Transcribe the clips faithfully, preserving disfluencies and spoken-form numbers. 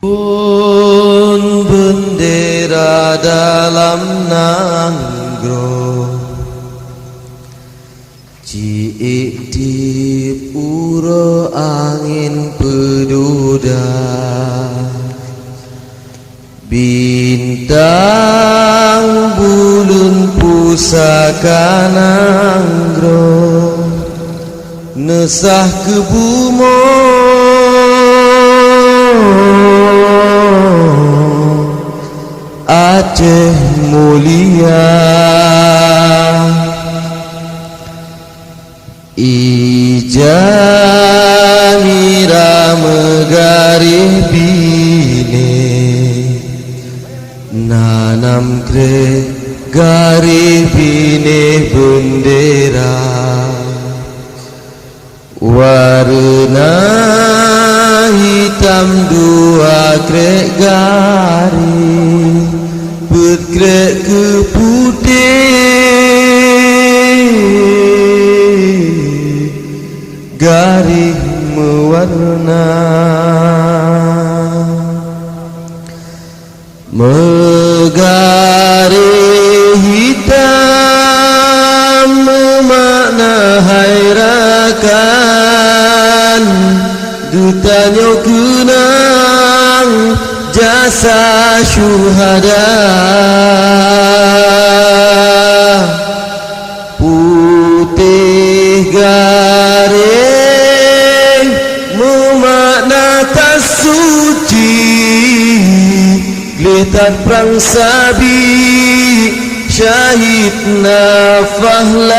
Pun bendera dalam nanggroe, ciek tiep uroe angén peududa. Bintang buleuen pusaka nanggroe, neusah keu bumoe Aceh mulia. Ija nira meugaréh binéh, nanam krek garéh binéh beundera. Wareuna hitam dua krek garéh, peuet krek keu putéh, garéh meuwareuna. Meugaréh hitam meumakna hai rakan, geutanyoe keunang jasa syuhada. Putéh garéh meumakna tasuci, gleh that prang sabi syahid na pahlawan.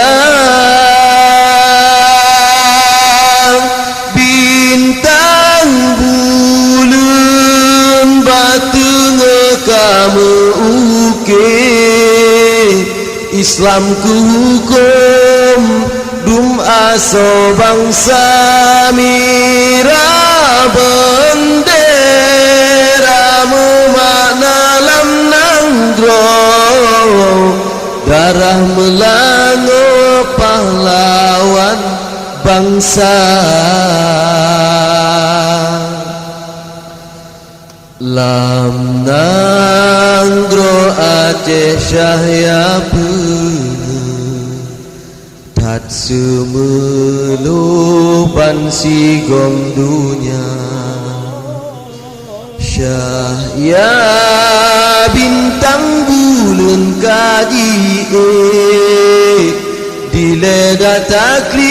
Bintang buleuen bak teungoh ka meu-uke, Islam keu hukôm dum asoe bansa. Mira beundera meumakna lam nanggroe, darah meulangoe pahlawan bansa. Lam nanggroe Aceh syah ya peue, that seumeuleuh bansigom donya. Syah ya bintang buleuen ka jiék dilée that taklid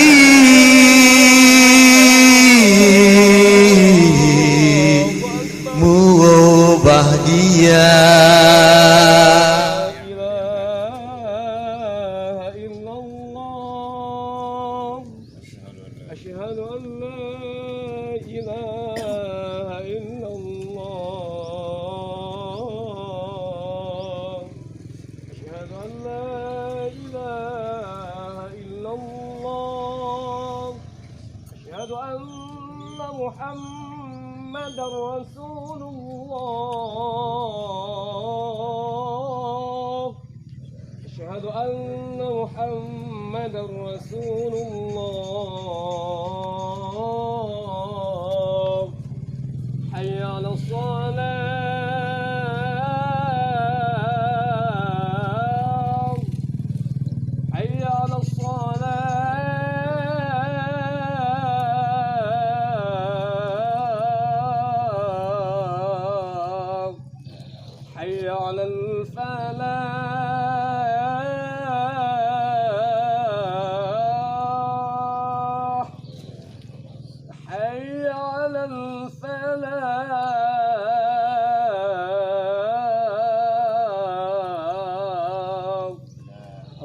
muwoe bahgia. إله إلا الله. أشهد أن لا إله إلا الله. أشهد أن لا إله إلا الله. أشهد أن محمدا رسول الله. أشهد أن محمدا رسول الله. حي على الصلاة. حي على الصلاة. حي على الفلاح. حي على الفلاح.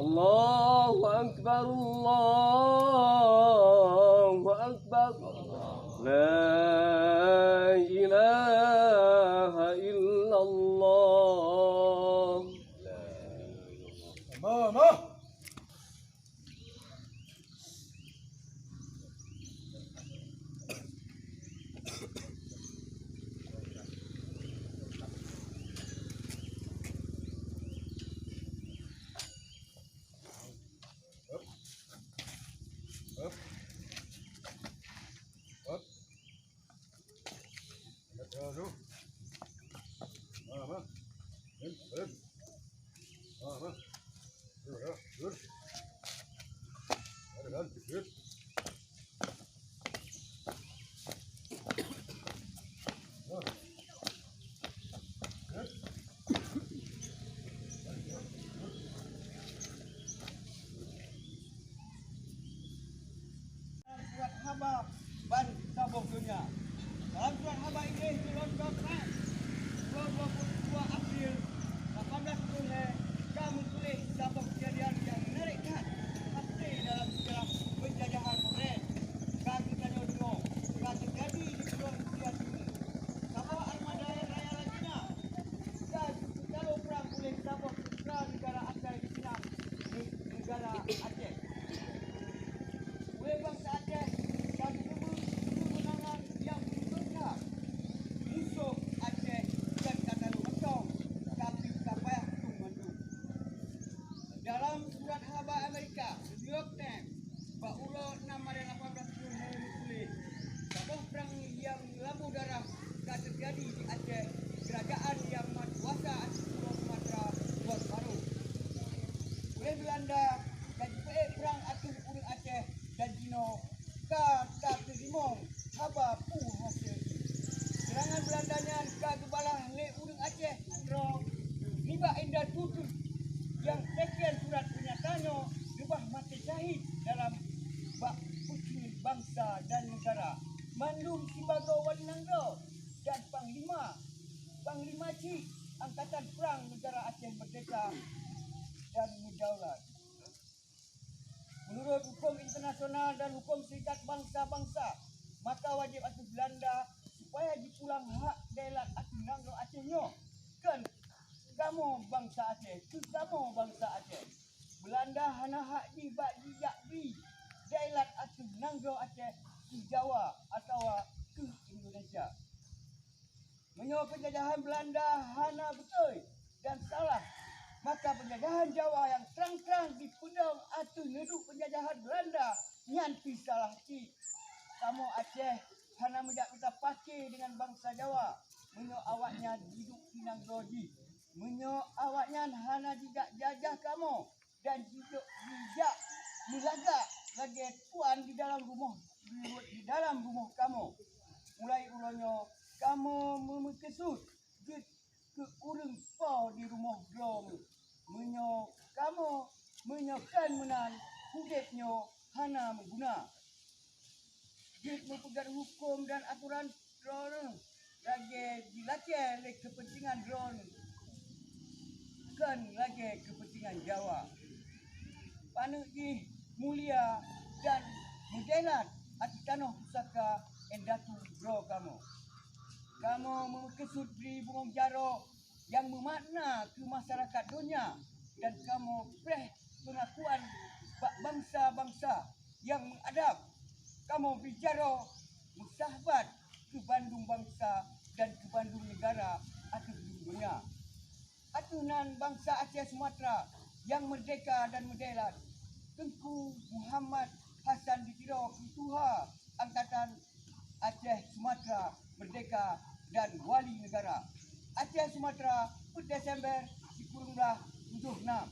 الله أكبر، الله أكبر. لا إله إلا الله. Surat haba ban saboh donya. Dalam surat haba Inggréh, London Times, dua puluh dua April lapan belas puluh lhèe, ka meutuléh saboh keujadian nyang menarik that, até dalam seujarah peunjajahan modern. Ka geutanyoe deungoe, ka teujadi di Pulo Indonesia Timur. Saboh armada raya Latina ka geutalo prang uléh saboh teuntra neugara asai Cina, neugara Aceh. Ulèh bansa Aceh ka geuteumeung keumeunangan nyang beutôi that. Musoh Aceh kon ka talo mantong, tapi ka payah tueng mandum. Dalam surat haba Amerika, New York Times, bak uroe enam Maret lapan belas puluh lhèe, meutuléh, saboh prang nyang meulaboh darah ka teujadi di Aceh, keurajeuen nyang mat kuasa ateueh Pulo Sumatra buet barô. Ulèh Beulanda ka jipeuék prang ateueh ureueng Aceh dan jinoe ka tateurimong haba peue hasé jih. Seurangan Beulanda nyan ka geubalah lé ureueng Aceh nanggroe nibak indatu teuk nyang teuken surat peunyata nyoe leubeh maté syahid dalam bak peukheun bansa dan neugara. Mandum sibagoe wali nanggroe dan panglima, panglima chik Angkatan Prang Neugara Aceh Merdeka dan Meudaulat. Meunurot hukôm internasional dan hukôm Serikat Bansa-Bansa, maka wajéb ateueh Beulanda supaya jipulang hak dailat ateueh nanggroe Aceh nyoe. Kon kamoe bansa Aceh, keu kamoe bansa Aceh. Beulanda hana hak jih bak jijak bri dailat ateueh nanggroe Aceh keu Jawa atawa keu Indonesia. Meunyoe peunjajahan Beulanda hana beutôi dan salah, maka peunjajahan Jawa nyang trang-trang jipeudong ateueh neuduek peunjajahan Beulanda nyan pih salah cit. Kamoe Aceh hana meujak mita paké deungon bansa Jawa meunyoe awaknyan jiduek di nanggroe jih, meunyoe awaknyan hana jijak jajah kamoe dan jijok jijak meulagak lagèe tuan di dalam rumoh, di dalam rumoh kamoe. Mulai uroe nyoe kamoe meumeukeusut jeuet keu ureueng po di rumoh droe. Meunyoe kamoe, meunyoe kon meunan, udép nyoe hana meuguna. Jeuet meupeugét hukôm dan atoran droeneuh lagèe jilakèe lé keupeuntengan droeneuh, kon lagèe keupeuntengan Jawa. Paneuk jih mulia dan meudailat ateueh tanoh pusaka indatu droe kamoe. Kamoe meumeukeusut bri bungöng jaroe nyang meumakna keu masyarakat donya, dan kamoe preh peungakuan bak bansa-bansa nyang meuadab. Kamoe bri jaroe meusahabat keu bandum bansa dan keu bandum neugara ateueh donya. Ateueh nan bansa Aceh Sumatra nyang meurdeka dan meudailat, Teungku Muhammad Hasan di Tiro, Keutuha Angkatan Aceh Sumatra Meurdeka dan Wali Neugara Aceh Sumatra, peuet Desember sikureueng blaih tujoh nam.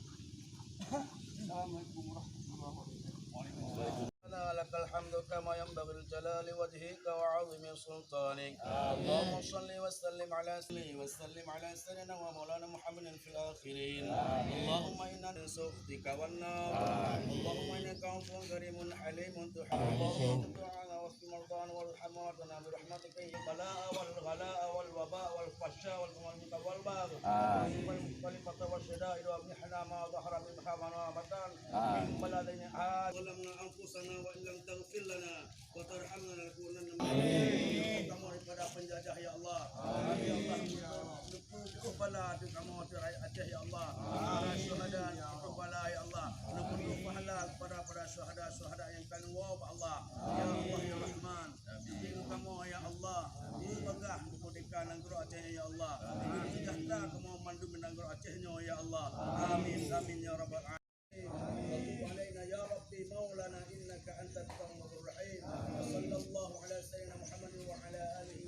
Assalamualaikum warahmatullahi wabarakatuh. ربنا لك الحمد كما ينبغي لجلال وجهك وعظيم سلطانك. اللهم صل وسلم على، صل وسلم على سيدنا ومولانا محمد في الآخرين. اللهم إنا نسألك سخطك والنار. اللهم إنك عفو كريم حليم تحب العفو فاعف عنا واغفر لمرضانا وارحم موتانا برحمتك يا، البلاء والغلاء والوباء والفحشاء والموت والبغي والمختلفة والشدائد والمحن ما ظهر منها وما بطن. من بلدنا هذا ظلمنا أنفسنا وإن لم تغفر لنا وترحمنا لنكونن من الخاسرين. Kamoe daripada peunjajah, ya Allah. Ya Allah, neupeutrôh bala ateueh kamoe, ateueh rakyat Aceh, ya Allah. Para syuhada, neupeutrôh bala, ya Allah. Neupeutrôh pahala kepada para syuhada-syuhada nyang ka neuwoe bak Allah. Ya Allah, ya Rahman. Bri kamoe, ya Allah, beu bagah, beu meurdeka nanggroe Aceh nyoe, ya Allah. Beu seujahteura kamoe mandum nanggroe Aceh nyoe, ya Allah. Amin, amin, ya Rabbal Alamin. وتب علينا يا ربي مولانا إنك أنت التواب الرحيم. وصلى الله على سيدنا محمد وعلى آله.